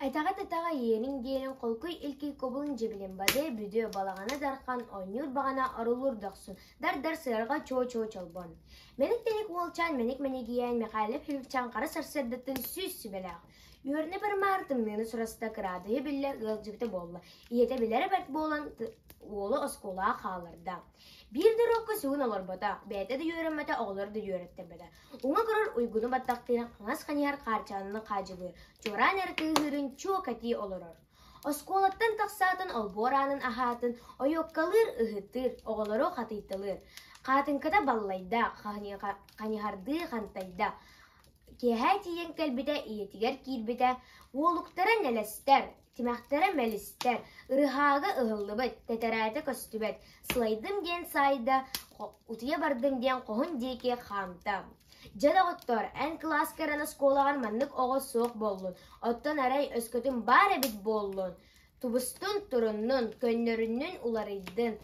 Этэҕэ-тэтэҕэ иэриҥ-диэриҥ холкуй илкий кубулун дьибилин бадыа бүдүө балаҕана дархан оонньуур баҕана орулуур дохсун дар-дар сыарҕа чуо-чуо чолбон. Мэник-тэник уолчаан мэник-мэнигийээн Михайлов Филипчаан хара сарсыардаттан сүүс сүбэлээх. Үөрэнэ барымаары тымныыны сураста кыраадыһы биллэ ыалдьыбыта буолла. Ийэтэ билэрэ бэрт буолан уолу оскуолаҕа хаалларда. Биир да уруокка сүгүн олорбото, бэйэтэ да үөрэммэтэ, оҕолору да үөрэттэрбэтэ. Уҥа көрөр уйгуну баттахтыын хаҥас ханьыһар хаарчаананы хаадьылыыр, чуораан эрэ тыаһыырын чуо кэтии олорор. Оскуолаттан тахсаатын олбуор аанын аһаатын, ойуоккалыыр, ыһытыыр, оҕолору хатыйталыыр. Хаатыҥката баллайда, ханьыһардыы хантайда. Киэһэ тиийэн кэлбитэ, ийэтигэр киирбитэ, уолуктара нэлэстэр, тимэхтэрэ мэлистэр, ырыһаага ыһыллыбыт, тэтэрээтэ көстүбэт, сылайдым диэн саайда, утуйа бардым диэн хоһун диэки хаамта. Дьэ доҕоттоор, эн кылааска эрэн оскуолаҕар маннык оҕо суох буоллун, оттон арай өскөтүн баар эбит буоллун, тубустун, туруннун, көннөрүннүн, уларыйдын.